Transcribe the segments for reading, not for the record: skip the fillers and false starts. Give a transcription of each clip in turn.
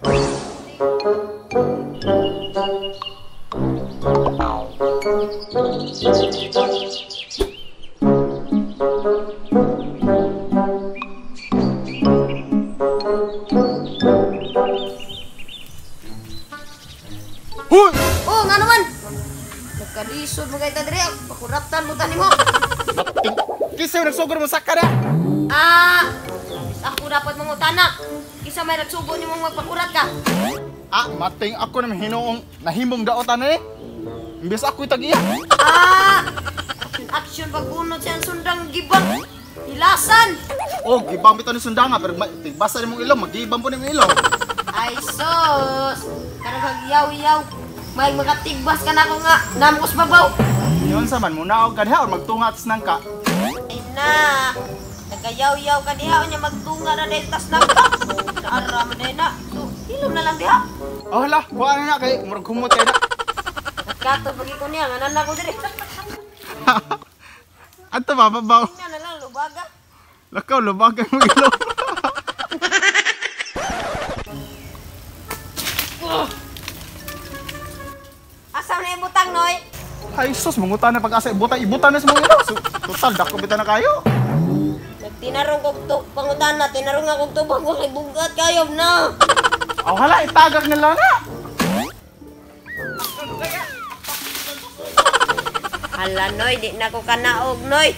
Huy! Oh, nga naman. Nagkalisod mo kay ta diri, pakuraptan mo tani mo. Kisa nagsugod mo saka na. Ah, ako dapat mangutana. Kisa may nagsugod nimo magpakurat ka. Ah, mating ako na hinuong nahimong daotan eh. Imbes ako'y tag-iya. Ah, action action pagbunot siya ang sundang gibang. Hilasan. Oh, gibang bitaw ni sundanga pero basa nimong ilong, magibang po nimong ilong. Ay sus, kanang hagyaw-yaw. May makatigbas ka na ako nga, namukos babaw. Yun sa man, muna og kadha or magtunga at nangka. Ay na, nagayaw-yaw ka diha, unya magtunga na dahil tas nangka. Naara man dahil na, so hilom na lang diha. Oh hala, kuha na na kay murag humot kay na. Nagkato pagi ko niya, nganan na ko diri. Ato ba babaw? Tingnan na lang, lubaga. Lakaw, lubaga mo ilong. Asa na ibutang, Noy? Ay sus, mangutan na pag-asa ibutang, ibutan na sa mga ilong. So, total, dako bitaw na kayo. Nagtinarong kog pangutana, tinarong nga kog tubag, walay bugat kayo na. Aw hala, itagak nila na. Hala, Noy, di na ko kanaog, Noy.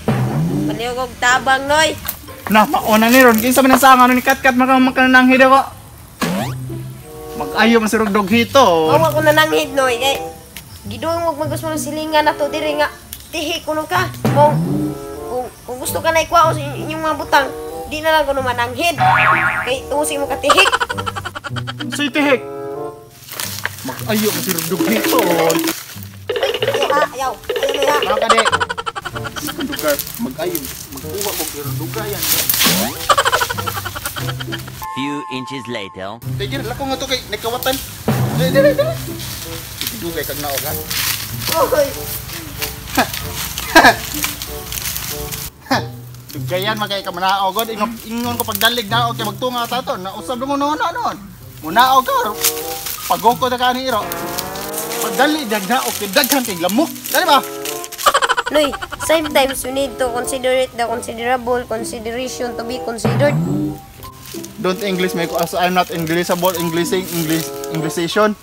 Palihog og tabang, Noy. Na, mauna ni ron. Kinsa man ang sanga ni Katkat, makananghid ako. Mag-ayo man si Rugdog hito. Mao ako nananghid, Noy. Kay giduong og magus mo silingan na to diri nga tihi kuno ka. Kung gusto ka na ikuha sa inyong mga butang, di na lang kuno mananghid. Kay tusi mo ka tihik. Say tihik. Mag-ayo man si Rugdog hito. Ay, ha, ayaw. Ayaw, Noy, ha. Mga kade. Dugar, mag-ayo, magkuha og dugayan. Few inches later. Tigil, lako nga to kay nagkawatan. Dili, dili, dili. Dugay kag naog ha. Oy. Dugayan man kay ka manaog god, ingon ko pagdalig naog kay magtunga sa aton, nausab mo noon noon. Munaog ka. Pagoko ta kani iro. Pagdali dag naog kay daghan kay lamok. Dali ba? Noy, sometimes you need to consider it the considerable consideration to be considered. Don't English make us. I'm not Englishable. Englishing, English, Englishation.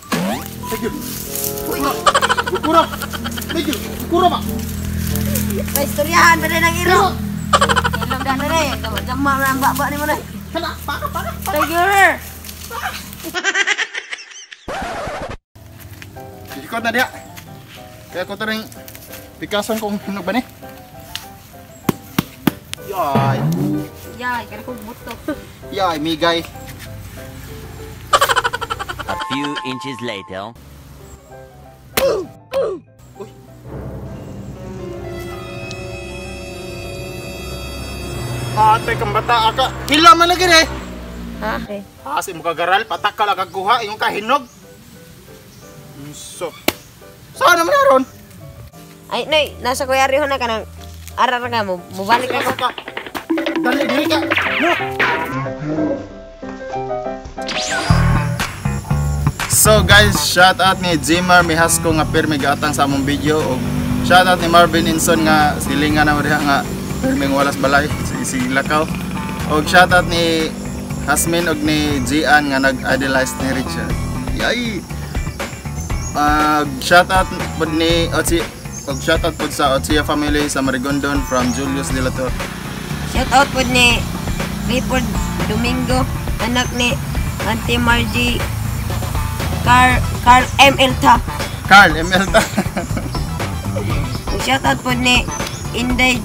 Thank you. Uy, Kura. Thank you. Kura ba? may istoryahan pa rin ang iro. Ilong na na rin. Jama na ang baba ni mo na. Hala, paka, paka. Tiger! Ikot na diya. Kaya ko ito rin pikasan kung hinog ba ni. Yay. Yay, kaya kong buto. Yay, migay. A few inches later. Uy. Ate, kang bata ka. Hila man lagi eh. Ha? Asa mo kagaral, patakal ang kagkuha, ingon ka hinog. So, saan naman naron? Ay, Noy, nasa Kuya Riho na ka nang arar ka mo. Mubalik ka ko. Dali, dali ka. No. So guys, shout out ni Jimar Mihasco nga pirmi gaatang sa among video og shout out ni Marvin Inson nga silingan na diha nga pirming walas balay si Lakaw. Og shout out ni Hasmin og ni Gian nga nag-idolize ni Richard. Yay. Shout out pod ni Otsi og shout out pod sa Otsia family sa Marigondon from Julius De La Torre. Shout out pod ni Clifford Domingo, anak ni Auntie Margie Carl M. Elta. Carl M. Elta. Shout out pod ni Inday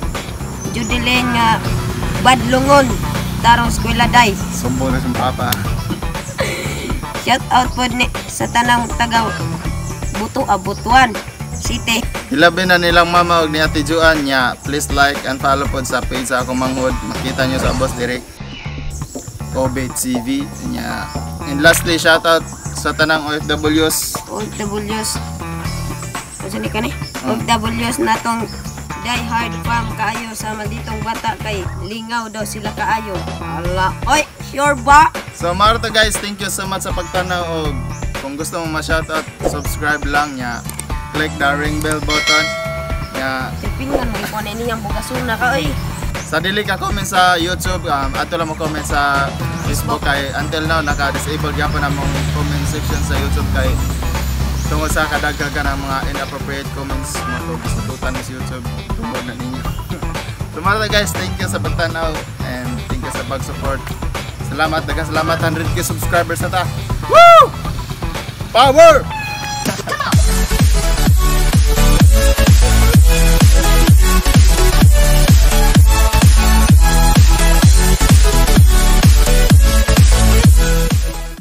Judeline nga Badlungon, Tarong Eskwela Day. Sumbo na siyang papa. Shout out pod ni sa tanang taga Buto Butuan City. Hilabi na nilang mama og ni Ate Juan nya. Please like and follow pod sa page sa akong manghod. Makita nyo sa boss direct Kobe TV nya. And lastly, shout out sa tanang OFWs. OFWs. Unsa ni kani? OFWs natong die hard fam kaayo sa malditong bata kay lingaw daw sila kaayo. Ala, oy, Sure ba? So mao to, guys, thank you so much sa pagtanaw og kung gusto mo ma-shoutout, subscribe lang nya. Click the ring bell button. Nya Tipingan mo ikaw na niyang bugasuna ka oy. Sa dili ka comment sa YouTube, ato lang mo comment sa Facebook kay until now naka-disable gyapon among comment section sa YouTube kay tungod sa kadaghagan ng mga inappropriate comments mo to gisututan sa YouTube tungod na ninyo. So mao to, guys, thank you sa pagtanaw and thank you sa pag-support. Salamat, daghang salamat, 100K subscribers na ta. Woo! Power!